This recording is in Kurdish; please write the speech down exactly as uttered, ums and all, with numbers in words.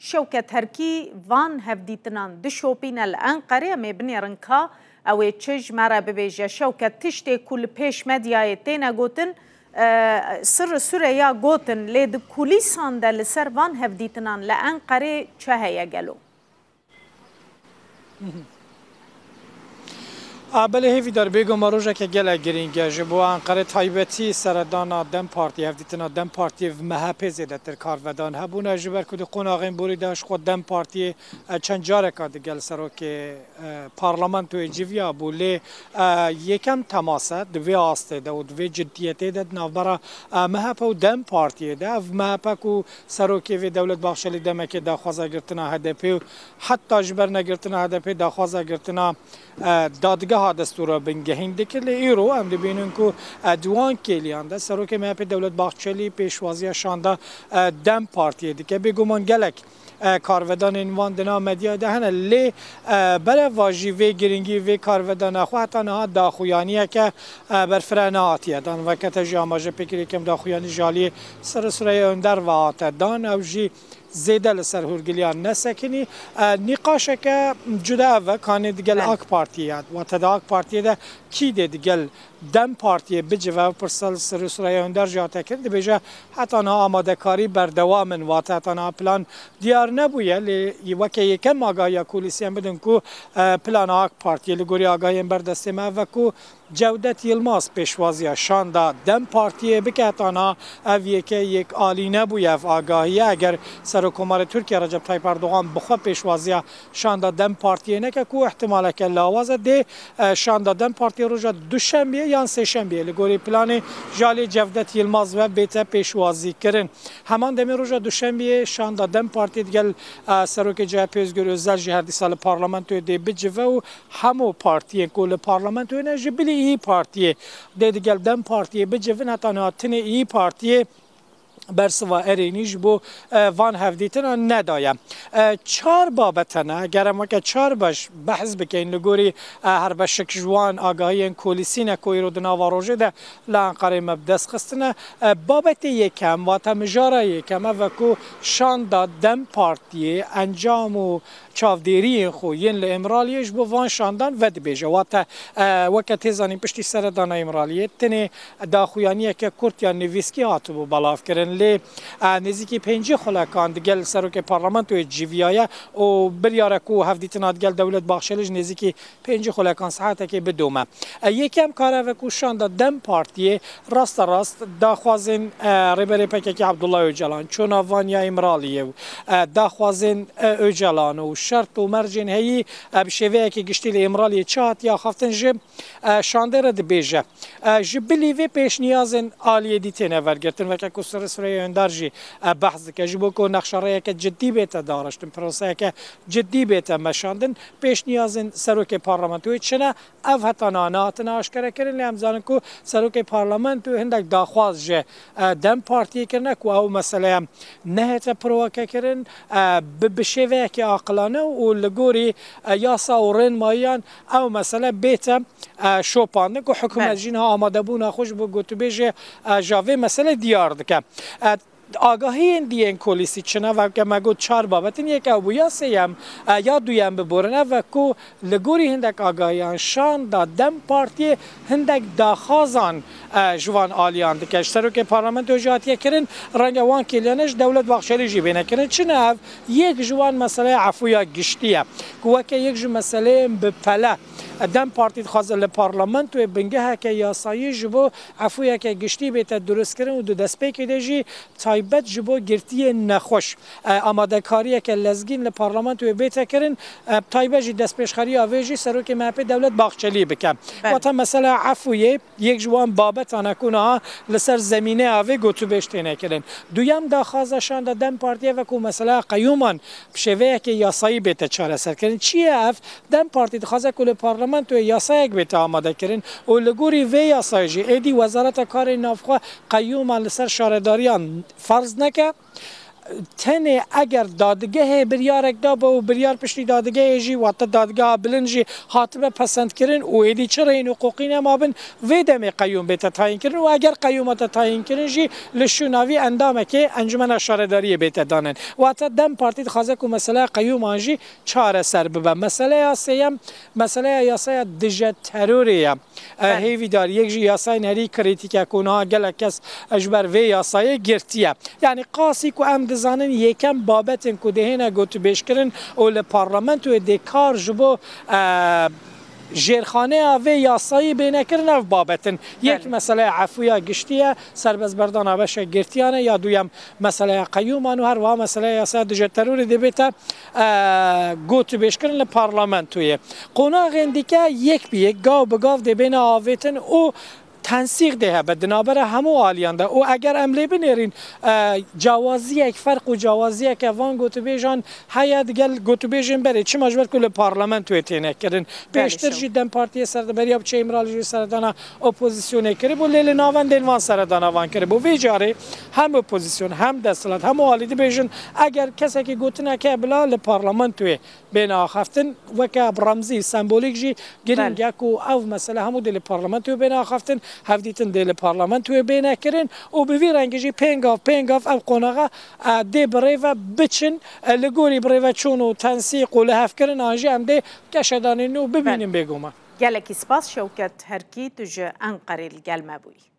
Şewket Herkî van hevdîtinan dişopîne li Enqerê. Em ê binêrin ka ew ê çi ji me re bibêje. Şewket, tiştê ku li pêş medyayê têne gotin, e, sir û sûre ya gotin, lê di kulîsan de li ser van hevdîtinan li Enqerê çi heye gelo? A, belê hêvîdar, bêguma rojeke gelek girîng e ji bo Enqerê, taybetî seredana DEM Partî, hevdîtina DEM Partî û MHPê zêdetir karvedan hebûne, ji ber ku di qonaxên borî de ji xwe DEM Partiyê, e, çend careka digel serokê, e, parlamentoyê civiya bû, lê, e, yekem temas e di vê astê de û di vê ciddiyetê de di navbera, e, MHP û DEM Partiyê de. Ev MHP ku serokê vê Dewlet Bahçelî demekê daxwaza girtina HDPê û heta ji ber negirtina HDPê daxwaza girtina, e, dadgeha destûra bingehîn dikir, lê îro em dibînin ku, e, di wan kêliyan de serokê MHPê Dewlet Bahçelî pêşwaziya şanda, e, DEM Partiyê dike. Bêguman gelek, e, karvedanên wan di nav medyayê de hene, lê, e, berevajî vê giringî vê karvedana xwe heta niha daxuyaniyeke, e, berfireh nehatiye dan. Weke te jî amaje pê kir, yekem daxuyanî ji aliyê Sirûsûreyê Önder ve hate dan, ew jî zêde li ser hûrgiliyan nesekinî. E, nîqaşeke cuda ev e, kanê digel Evet. AK Partiyê ya, wate di AK Partiyê de kî dê digel DEM Partiyê bicive? Ev pirsa li Sirûsûreyê Önder jî hate kirin, dibêje heta niha amadekarî berdewam in, wate heta niha plan diyar nebûye, lê weke yekem agahiya kulîsî em bidin ku, e, plana AK Partiyê li gorî agahiyên ber destê me ev e ku Cewdet Yilmaz pêşwaziya şanda DEM Partiyê bike, heta niha ev yeke yek alî nebûye ev agahiye. Eger Serokkomarê Tirkiye Recep Tayyip Erdogan bi xwe pêşwaziya şanda DEM Partiyê neke, ku ihtimaleke lawaz e, dê, e, şanda DEM Partiyê roja Duşembiyê yan Sêşembiyê li gorî planê ji alî Cevdet Yilmaz ve bête pêşwazî kirin. Heman demê roja Duşembiyê şanda DEM Partiyê digel, e, serokê C H P Özgür Özel jî her dîsa li parlamentoyê dê bicive û hemû partiyên ku li parlamentoyê ne, ji bilî İYİ Partiyê dê digel DEM Partiyê bicivin, heta niha tinê İYİ Partiyê bersiva erênî ji bo, e, van hevdîtina nedaye. E, çar babet hene, ger em weke çar beş behs bikeyin, li gorî, e, her beşik ji wan agahiyên kolîsî ne ku îro di nava rojê de li Enqerê me bi dest xistine. E, babetê yekem, wate mijara yekem, ev e ku şanda DEM Partiyê encam û çavdêriyên xwe yên li Îmraliyê ji bo van şandan vedibêje. Wate, e, weke tê zanîn, piştî seredana Îmraliyê tinê daxuyaniyeke kurt ya nivîskî hatibû belavkirin. Lê, e, nêzîkî pêncî xulekan digel serokê parlamentoyê civiyaye û biryar e ku hevdîtina digel Dewlet Bahçelî ji nêzîkî pêncî xulekan saetekê bidome. E, yekem kar ev e ku şanda DEM Partiyê rasterast daxwazên, e, Rêberê P K K Abdullah Öcalan, çûna van ya Îmraliyê û, e, daxwazên, e, Öcalan û şert û mercên heyî, e, bi şêveyekî giştî li Îmraliyê çi hatiye axaftin ji, e, şandê re dibêje. E, ji bilî vê pêşniyazên aliyê dî têne vergirtin, weke ku Sirûsûreyê Önder jî, e, behs dike, ji bo ku nexşerêyeke cidî bête dariştin, proseyeke cidî bête meşandin, pêşniyazên serokê parlamentoyê çi ne? Ev heta niha nehatine aşkerekirin, lê em zanin ku serokê parlamentoyê hindek daxwaz ji, e, DEM Partiyê kirine ku ew meseleya nehête provokekirin, e, bi, bi şêveyekê aqilane û li gorî, e, yasa û rênmayiyan ew mesele bête, e, şopandin ku hikûmet Belê. jî niha amadebûna xwe ji bo gotûbêjê, e, ji vê mesele diyar dike. E, Agahiyên dî yên kolîsî çi ne? Weke me got, çar babet in, yek ew bû. Ya sêyem, e, ya duyem biborin, ev e ku li gorî hindek agahiyan şanda DEM Partiyê hindek daxwazan, e, ji van aliyan dike. Ji serokê parlamentoyê jî hatiye kirin, renge wan kêliyane ji Dewlet Bahçelî jî bêne kirin. Çi ne ev? Yek ji wan meseleya efûya giştî ye, ku weke yek ji meseleyên bi pele, e, DEM Partî dixwaze li parlamentoyê bingeheke yasayî ji bo efûyeke giştî bête durustkirin û di destpêkê de jî taybet ji bo girtiyên nexweş, e, amadekariyeke lezgîn li parlamentoyê bête kirin, e, taybet jî destpêşxeriya vê jî serokê M H P Dewlet Bahçelî bike. Belê. Wata mesela efûyê yek ji wan babetan e ku niha li ser zemîneya vê gotûbêj têne kirin. Duyem daxwaza şanda DEM Partiyê ve ku mesela qeyûman bi şêveyeke yasayî bête çareserkirin. Çi ye ev? DEM Partî dixwaze ku li parlamentoyê yasayek bête amadekirin û li gorî vê yasayê jî êdî Wezareta Karê Navxwe qeyûman li ser şaredariyan ferz neke. Tenê eger dadgehê biryarek dabe û biryar piştî dadgehê jî, wate dadgeha bilind jî hatibe pesendkirin û êdî çi rêyên hiqûqî nemabin, vê demê qeyûm bête tayînkirin û eger qeyûma te tayînkirin jî li şûna vî endamekê Encûmena Şaredariyê bête danin. Wate DEM Partî dixwaze ku meseleya qeyûman jî çareser bibe. Meseleya sêyem, meseleya yasaya dije terorê ye. E, Belê. Hêvîdar yek ji yasayên herî krîtîk e ku niha gelek kes, e, ji ber vê yasayê girtiye. Yanî qasî ku em dizanin yekem babetên ku dihêne gotûbêjkirin û li parlamentoyê dê kar ji bo, e, jêrxaneya vê yasayî bêne kirin ev babet in. Yek Belê. meseleya efûya giştî ye, serbestberdana beşa girtiyan e, ya duyem meseleya qeyûman û her wiha meseleya yasaya dije terorê dê bête, e, gotûbêjkirin li parlamentoyê. Qonaxên dike yek bi yek, gav bi gav dê bêne avêtin û tensîq dê hebe di navbera hemû aliyan de û eger em lê binêrîn, e, cawaziyek, ferq û cawaziyeke van gotûbêjan heye digel gotûbêjên berê, çima ji ber ku li parlamentoyê têne kirin. Belê, Pêştir şew. jî DEM Partiyê ser, beriya biçe Îmralî jî seredana opozisyonê kiribû, lê li navendên van seredana van kiribû. Vê carê hem opozisyon, hem desthilat, hemû alî dibêjin, eger kesekî gotineke bila li parlamentoyê bêne axaftin, weke remzî, sembolîk jî girîng Belê. e ku ev mesele hemû dê li parlamentoyê bêne axaftin, hevdîtin dê li parlamentoyê bêne kirin û bi vî rengî jî pêngav, pêngav ev qonaxa, e, dê bi rê ve biçin, e, li gorî bi rê ve çûn û tensîq û lihevkirinan jî em dê geşedanîn û bibînin Belê. bêguman. Gelekî spas Şewket Herkî, tu ji Enqerê li gel me bûyî.